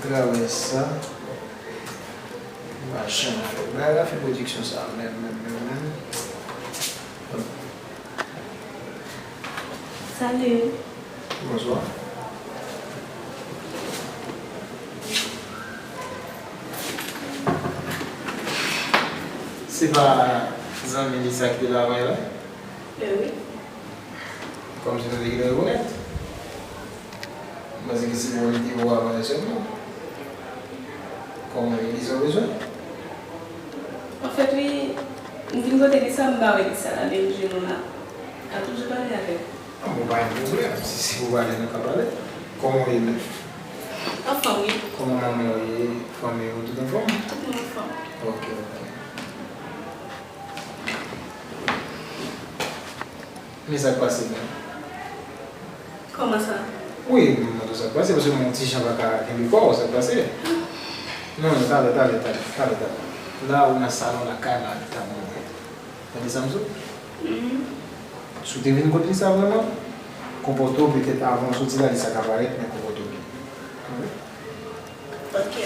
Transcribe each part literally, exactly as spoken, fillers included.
Travay sa. M pa janm fè bagay la, fè pwodiksyon sa menm, menm, menm, menm. Salut. Bonswa. Se pa zanmi li sa ki te la avè l la? Eh wi. Kòmsi nou te gentan rekonèt. M panse ke se bon li te wè avan lè sèlman. Kòman e, Lisa w bezwen? Anfèt, wi, m vin kote Lisa, m pa wè Lisa la, men m jwenn ou la. M ka toujou pale avè w. Ah, bon, pa gen pwoblèm. Si se pou pale, nou ka pale. Kòman w ye menm? Anfòm, wi. Kòman manman w ye? Fanmi w, tout anfòm? Tout moun anfòm. Ok, ok. Men sa k pase menm? Kòman sa? Wi, m mande w sa k pase, paske m wè yon ti jan pa ka kenbe kò w, sa k pase? Non, non, talè, talè, talè, talè, talè. La, ou nan salon lakay la, li t ap mouri. Tande sa m di w? Mhm. Si w te vin kot Lisa vrèman, konpòte w petèt avan w soti la, Lisa ka parèt, men konpòte w byen. Ok.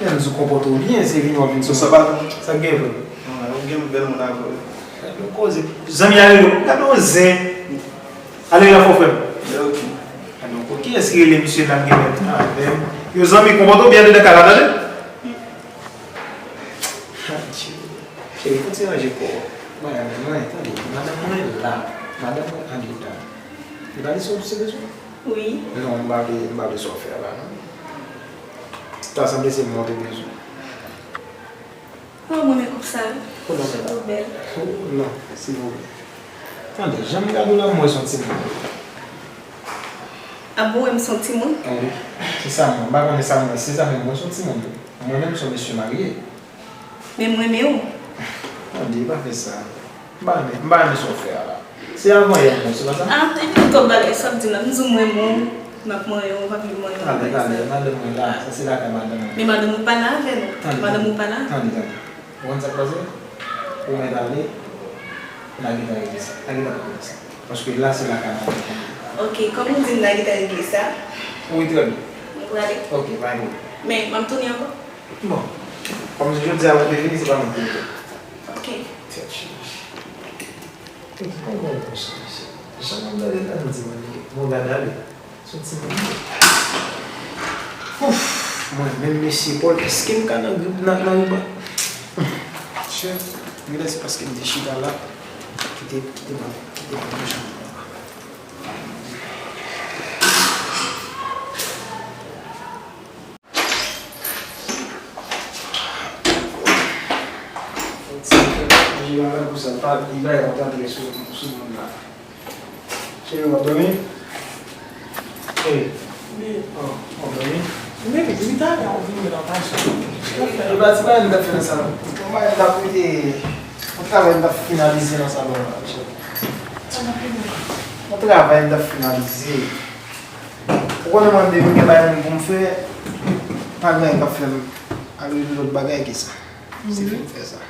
Men m di w konpòte w byen, se vin w ap vin sou sa pa, sa k gen vre? Non, ou gen bèl moun avè w. Gade yon koze. Zanmi a rele w. Gade yon zen. Ale la fò frè m. Ok. Gade yon koze. Kiyès ki rele misye la m gen mèt avè m? Yo zanmi, konpòte w byen dedan kay la, tande? Adye. Cheri, fò ti ranje kò w. Mwen, mwen, tande, madanm mwen la. Madanm mwen an eta. Li pa li sou se bezwen? Wi. Non, m pa vle, m pa vle sa w fè a la, non. Ta sanble se mwen w te bezwen. Oh, mwen renmen koup sa wi. Kote w fè sa? Sou bèl. Oh, non, silvouplè. Tande, jan m gade w la, m wè se yon timoun. Ah bon, wè m se yon timoun? Ah wi. Se sa, mwen, m pa konnen sa mwen, se sa, men mwen se yon timoun. Mwen menm, m se yon mesye marye. Men m renmen w. Tande, pa fè sa. M pa renmen, m pa renmen sa w fè a la. Se avan yè m wè w, se pa sa? Ah, epi twòp bagay, sa w ap di la. M di w m renmen w, m ap manyen w, w pa vle manyen w, bagay sa. Talè, talè, madanm mwen la, sa se lakay madanm mwen. Men madanm ou pa la avè nou. Tande, madanm ou pa la. Tande, tande. Ou konn sa k pase? Ou mèt ale, n a gentan regle sa. N a gentan regle sa. Paske la, se lakay madanm mwen. Ok, kòm ou di m n a gentan regle sa. Wi, trè byen. Nou prale? Ok, pa gen pwoblèm. Men, m ap tounen ankò? Bon, kòm jodi a ou te vini, se pa mwen ki te. Ok. Tèt chaje. Epi, pa wè konsa, mesye. Jan m ap gade la, m di, mwen, bon, gade ale. Soti mwen. Ouf, mwen menm, mesye Paul, èske m ka nan grip nan, nan riban? Chè, genlè se paske m te chita la, ki te, ki te ban, ki te ban m jan. Manje la, pou sa, pa, li bay yon tandrès sou, sou moun la. Cheri, w ap dòmi? Cheri. Wi. Oh, w ap dòmi? Wi, wi, talè w vini nan paj. E pa ti bagay m t ap fè nan salon. Yon bagay m t ap mete, yon travay m t ap finalize nan salon la, cheri. Yon travay m t ap finalize. Ou konnen mwen menm, m gen bagay moun pou m fè, pa gen anyen k ap fè m al regle lòt bagay ke sa. Se fè m fè sa.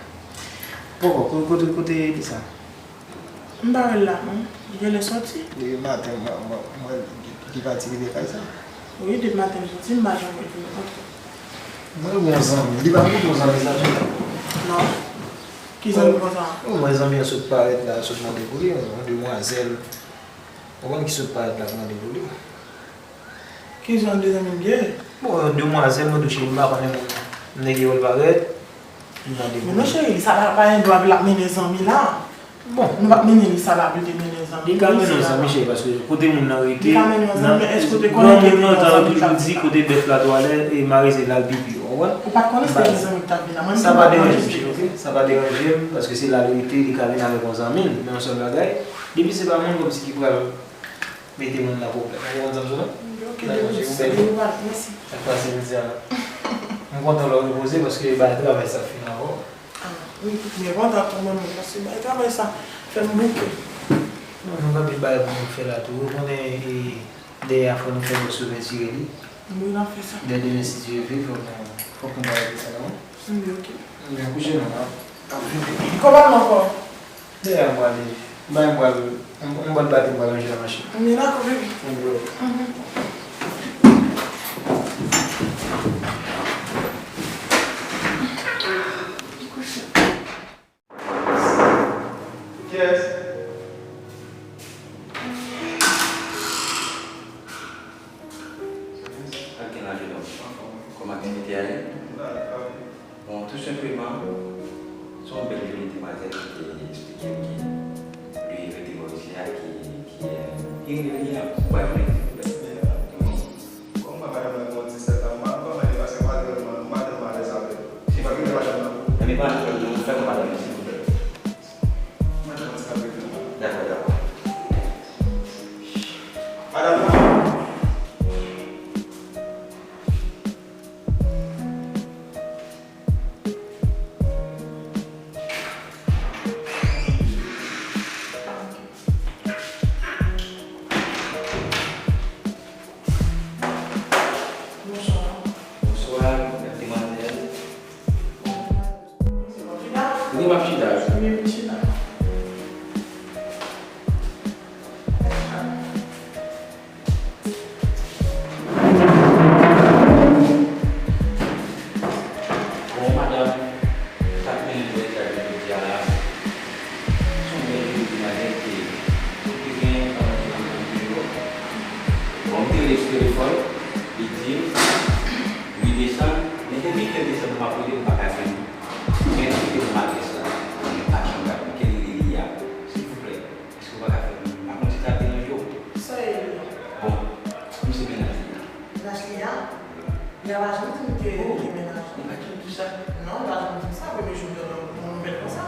Poko, kote, kote, kote Lisa? M pa wè l la, non. Li genlè soti. Depi maten, mwen, mwen, mwen, li pati kite kay sa. Wi, depi maten l soti, m pa janm wè l vin rantre. Mwen gen yon zanmi, li pa montre w zanmi sa tou? Non. Ki zanmi konsa? Ou wè zanmi an sot parèt la, sot mande pou li, yon demwazèl. Ou konn ki sot parèt la k mande pou li? Ki jan de zanmi m ye? Bon, yon demwazèl, mwen tou cheri, m pa konnen moun nan. M nèg yo l parèt, m mande pou li. Men non cheri, Lisa pa, pa gen dwa pou l ap mennen zanmi la. Bon. Nou p ap mennen Lisa la pou l te mennen zanmi. Li ka mennen yon zanmi, cheri, paske kote moun nan rete, li ka mennen yon zanmi, men èske w te konnen ke granmoun nan ta toujou di kote bèf la twalè e mare se la l pipi, w konprann? Ou pa t konnen se te zanmi k t ap vin la. Mwen menm m pa t manje. Sa pa deranje m, cheri, ok? Sa pa deranje m, paske se la l rete, li ka vin avèk yon zanmi l. Men yon sèl bagay, depi se pa moun kòmsi ki pral mete moun nan pwoblèm. Ou konprann sa m di w la? Ok, depi se nou pale, mèsi. Sa k pase jodi a la? M kontan lè w repoze paske bay travay sa fini avè w. Ah, wi, mwen kontan tou mwen menm paske bay travay sa fè m bouke. Non, nou gen anpil bagay pou nou fè la tou. Ou konnen, e, dèyè a fò nou fè yon sou retire li. Wi, n ap fè sa. Dè demen, si Dye vle, fòk nou, fòk nou bay sa non. Wi, ok. Men kouche non, n ap, n ap vin. Kòman nou ankò? Dèyè m prale, bay m pral, m, m pral bati m pral ranje nan machin. Men dakò, baby. Ann bro. Mhm. Mete ale. Bon, tou senpleman, se yon bèl joli demwazèl ki te eksplike m ke li rete bò isi a, ki, ki, ki rele li an, ou pa jwenn, silvouplè. Kòman madanm nan gen yon ti sèt an, m pa konprann li, paske madanm nan, madanm nan alèz avè l. Ou pa kite madanm nan. Ebyen, pa nan pwoblèm, non, fè pou madanm nan, silvouplè. Madanm nan ti ka rete la. Dakò, dakò. Madanm nan. Bonswa. Bonswa, demwazèl. Kote m ap chita? Wi, m chita. Bon, madanm, sa k mennen nou nan eta jodi a la, se yon bèl joli demwazèl ke, ki te gen yon travay ki nan men li yo. Bon, m te rele sou telefòn, li di m, li desann, men depi ke l desann, m ap rele l, m pa ka jwenn li. Men li kite m adrès la, men m pa janm ka jwenn li. Ke li rele li a, silvouplè. Èske w pa ka fè m, m pa konn si sa ap deranje w. Sa e li a? Bon, m se mennaj li a. Mennaj li a? Li a pa janm di m ke li gen mennaj. Li pa janm di w sa? Non, li pa janm di m sa. Premye jou m tande yon nouvèl konsa.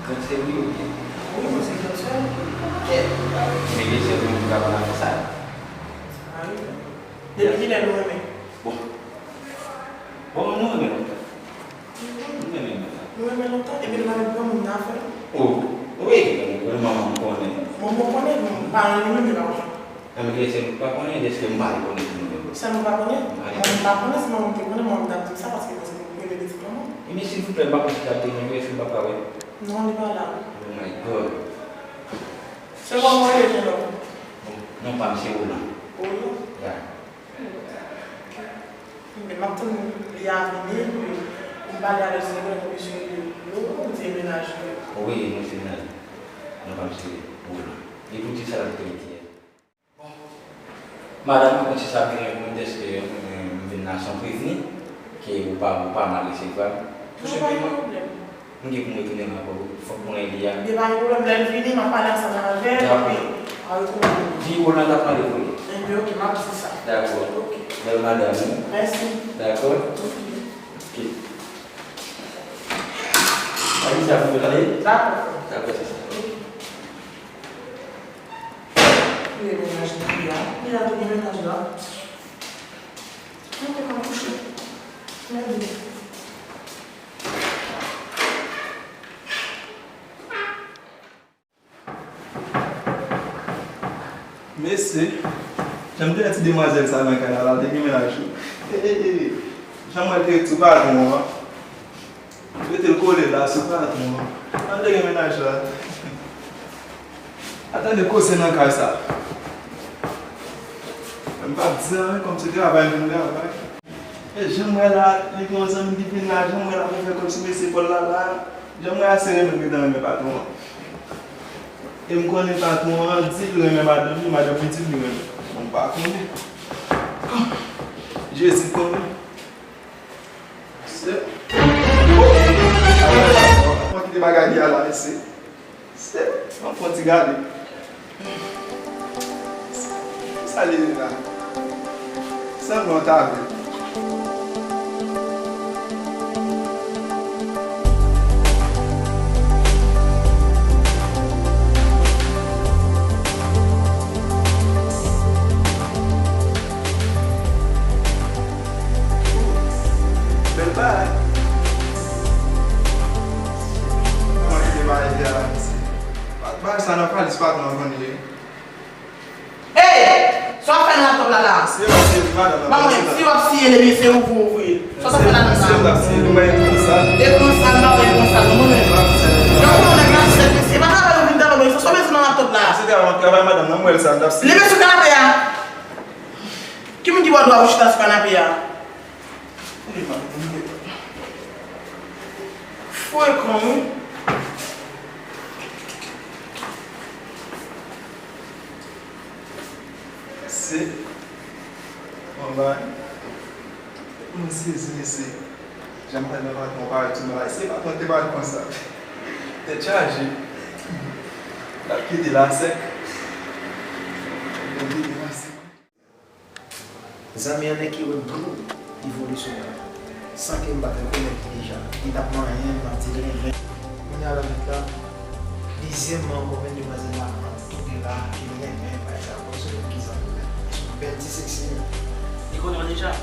Grandsè w li oubyen? Wi, mwen se grandsè l. Ok. Men li se mwen ki ka konn afè sa. Sa pa rive. Depi kilè nou renmen? Bon. Bon, nou renmen lontan. Nou renmen lontan? Nou renmen lontan, epi nou pa met granmoun nan afè nou? O, wi, bon, manman m konnen. Manman w konnen, bon, paran li menm yo pa konnen? Nan men se m pa konnen, dèske m pa konnen pou nou menm. Sèlman w pa konnen? M pa konnen. Bon, m pa konnen, si manman m te konnen, manman m t ap di m sa, paske mwen se pou m rele pitit manman m. Ebyen, silvouplè, m pa konn si l ap te nan yo, èske m pa ka wè? Non, li pa la. Oh my God. Se kòman w rele, jennonm? Bon, non pa m se Roland. Roland? Ya. Ok. Men m ap tann li a vini pou, pou m pale avè l, si l konnen konbyen seri de yo, ou di e mennaj li yo. Wi, mwen se mennaj li. Non pa m se Roland. E pou di sa l ap te mete. Bon. Madanm, mwen konn si sa ap gen yon dèske, eh, m vin la san prevni, ke ou pa, ou pa mal resevwa m. Tou senpleman. Non, pa gen pwoblèm. M gen pou m retounen ankò, wi. Fòk mwen rele a. Ebyen, pa gen pwoblèm, lè l vini, m ap pale ansanm avè l, epi m a retounen. Di Roland t ap mande pou li. Ebyen, ok, m ap di sa. Dakò. Ok. Bèl madanm, wi. Mèsi. Dakò? Ok. Ok. Pa di sa pou yo tande? Dakò. Dakò, se sa. Ok. Li gen mennaj li a. Li a tou gen mennaj la. Ok, m ap kouche. Mèsi. Mesye, jan m te wè ti demwazèl sa nan kay la, la te gen mennaj wi. E, e, e, jan m wè l te ret sou patwon an. Rete l kole la sou patwon an. Sa l te gen mennaj la. Atande koze nan kay sa. M p ap di anyen, kòm se travay m vin travay. E jan m wè la, li gen yon zanmi ki vin la, jan m wè l ap fè kòb sou mesye Pòl la la, jan m wè a se renmen l gentan renmen patwon an. E m konnen patwon an di l renmen madanm li, madanm li di l li renmen. Bon, m pa konnen. Jezi konnen. Se. Oh! Mwen kite bagay li a la, mesye. Se, ann fè yon ti gade. Kisa li ye la? Sanble yon tavèn. Bèl bagay. Mwen kite bagay li a la, mesye. Bagay sa nan valis patwon an konn ye. Ey! Sa w ap fè nan laptòp la la? Siye m ap siye wi, madanm nan. Ban mwen, si w ap siye l, ebyen se ouvri w ouvri l. Sa w ap fè la nan sa? Siye m ap siye l, mwen konsa. E konsa, m pa wè konsa, non, mwen menm. Jan w konnen nèg la sèt, mesye, pa travay ou vin travay, mesye, sa w bezwen nan laptòp la? Se travay, travay madanm nan, m wè l sa, m t ap siye. Leve sou kanape a! Ki moun ki ba w dwa pou chita sou kanape a? Frekan wi. Se anba. Mwen se Mesye, jan m tande patwon pale tou malay, se patwon te pale konsa. Tèt chaje. L ap kite la sèk. L ap kite la sèk. Zanmi an nèk ki wè gwo evolisyon an, san ke m pa t rekonèt li deja. Li t ap manyen m, m ap di l renmen. Kounye a la mèt la, dezyèmman ankò, vennde mwazel la, m ap toude la, li renmen bagay sa. Bon, se menm ki zanmi menm. Li se yon bèl ti seksi menm. Li konnen w deja?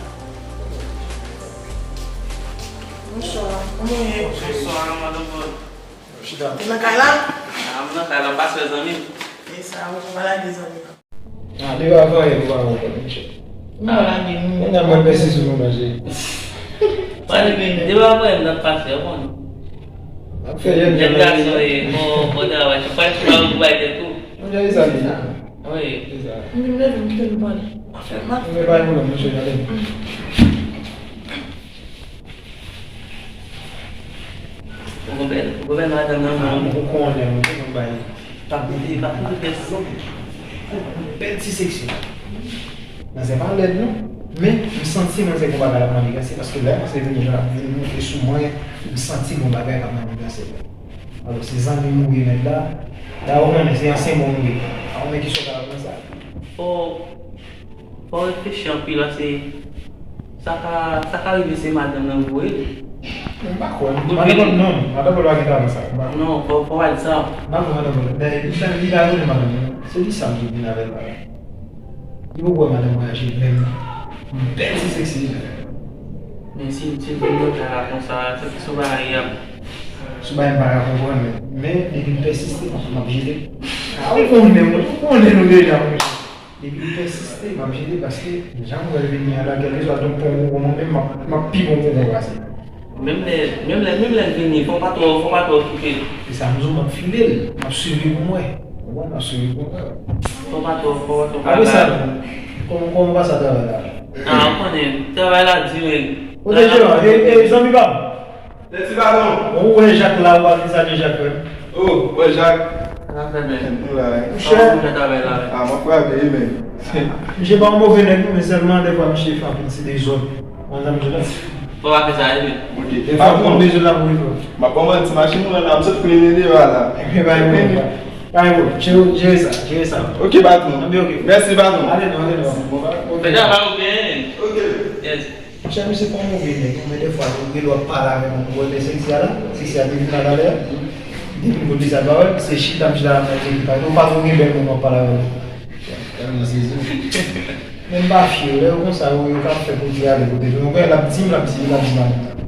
Bonswa, kòman w ye? Bonswa, madanm Paul. Chita. Ou nan kay la? Ah, m nan kay la, m pase wè zanmi m. E sa, ou pa lage zanmi m. Ah, depi avan yè, nou pa konprann, monchè. Ou pa lage nou. Mwen nan mwen pèsi sou nou manje. Mwen depi, depi avan yè, m t ap pase, ou konnen. Ap fè jèn jèn gason ye, bon, bon travay. Se pa, se pa pou bay tèt ou. Mwen jèn sa li. Wi. Se sa. Mwen menm leve, m kite nou pale. Pa fè mal. Mwen pa yon moun, monchè, gade. Ou konprann, ou konprann madanm nan, ah, mwen. Ou konnen, mwen, mwen bay. Pa koute, pa koute pèsonn. Bèl ti seksi. Manzè pa lèd, non. Men, m santi manzè gon bagay ap maniganse, paske lè manzè vini, jan ap vin monte sou mwen, m santi gon bagay k ap maniganse. Alò, se zanmi m ou ye nèt la. La, ou konnen, se ansyen bon m ye. A, ou men ki sòt ap nan sa. Fò, fò w reflechi anpil, paske sa ka, sa ka rive se madanm nan voye l. M pa kwè. Madanm Paul, non, madanm Paul pa gen talan sa. M pa kwè. Non, fò, fò w pa di sa. M pa kwè madanm Paul. Dayè, li ta, li ta jwenn madanm nan. Se li sa m te vin avè l la. Li poko wè madanm mwen aji menm. Bèl ti seksi li menm. Men si, si l vin nan kay la konsa, se, se yon bagay y ap. Se yon bagay m pa ka konprann, men, men depi l pèsiste, m ap jete. A, ou konnen, ou konnen nou deja, monchè. Depi l pèsiste, m ap jete paske jan m wè l vini a la, kèlkeswa donk pon ou pon mwen menm, m ap, m ap pi bon pou mwen pase. Menm lè, menm lè, menm lè l vini, fò w pa twò, fò w pa twò okipe l. Se sa m di w, m ap file l, m ap swiv li pou m wè. Ou konprann? M ap swiv li pou m wè. Fò w pa twò, fò w pa twò. Apre sa, kòman, kòman w pase travay la? Ah, ou konnen, travay la di, men. Kote Jean? E, e, zanmi pa m. Lè ti baton. Bon, ou wè Jak la, ou pa vin salye Jak, frè m? Oh, wè Jak. Sa fè byen. Nou la, wi. Monchè. Sa w ap fè travay la, wi. Ah, m ap frape, wi, men. Misye pa yon move nèg, non, men sèlman dèfwa misye fè anpil ti dezòd. Mwen, sa misye la. Fò w pa fè sa, wi, men. Ok. Dèfwa, patwon, m bezwen la pou rive. M ap ban manti, machin mwen la, m sot flennen deyò a la. Ebyen, bay mwen. Bay mwen. Jere, jere sa, jere sa. Ok, patwon. Anben, ok. Mèsi, patwon. Ale non, ale non. Bon, ba, ok. Fè travay ou byen. Ok. Yes. Monchè, misye pa yon move nèg, non, men dèfwa, ou gen dwa pale avè mwen, ou wè lè seksi a la, seksi a te vin la talè a, depi m konn di sa, pa wè, se chita, m chita la, mwen te di, pa, ou pa twò gen bèl moman pale avè mwen. Tèlman sezi. Men m pa fye, lè yo konsa, yo, yo ka fè kote ale, kote vini, ou wè, l ap di m, l ap di, l ap di madanm nan.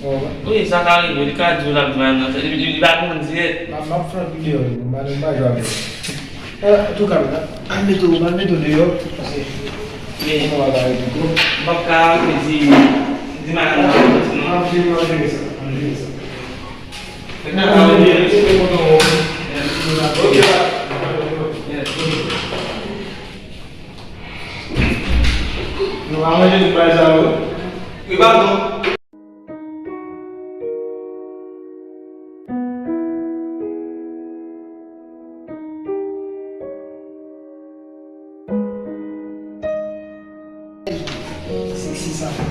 Ou konprann? Wi, sa ka rive, li ka di w, l ap di madanm nan, li, li, li pa konn dirèk. M ap, m ap flank li deyò, m pa, m pa jwe avè l. Eh, antouka, al mete w, al mete w deyò, paske konnen w ap arete twòp. M p ap ka di, di madanm nan, non. M ap jere, m ap jere sa, m ap jere sa. Fèk nan ka oubyen. Ok, ba. Yes. Nou pa manje tout bagay sa yo. Wi, pa bon. Seksi sa fè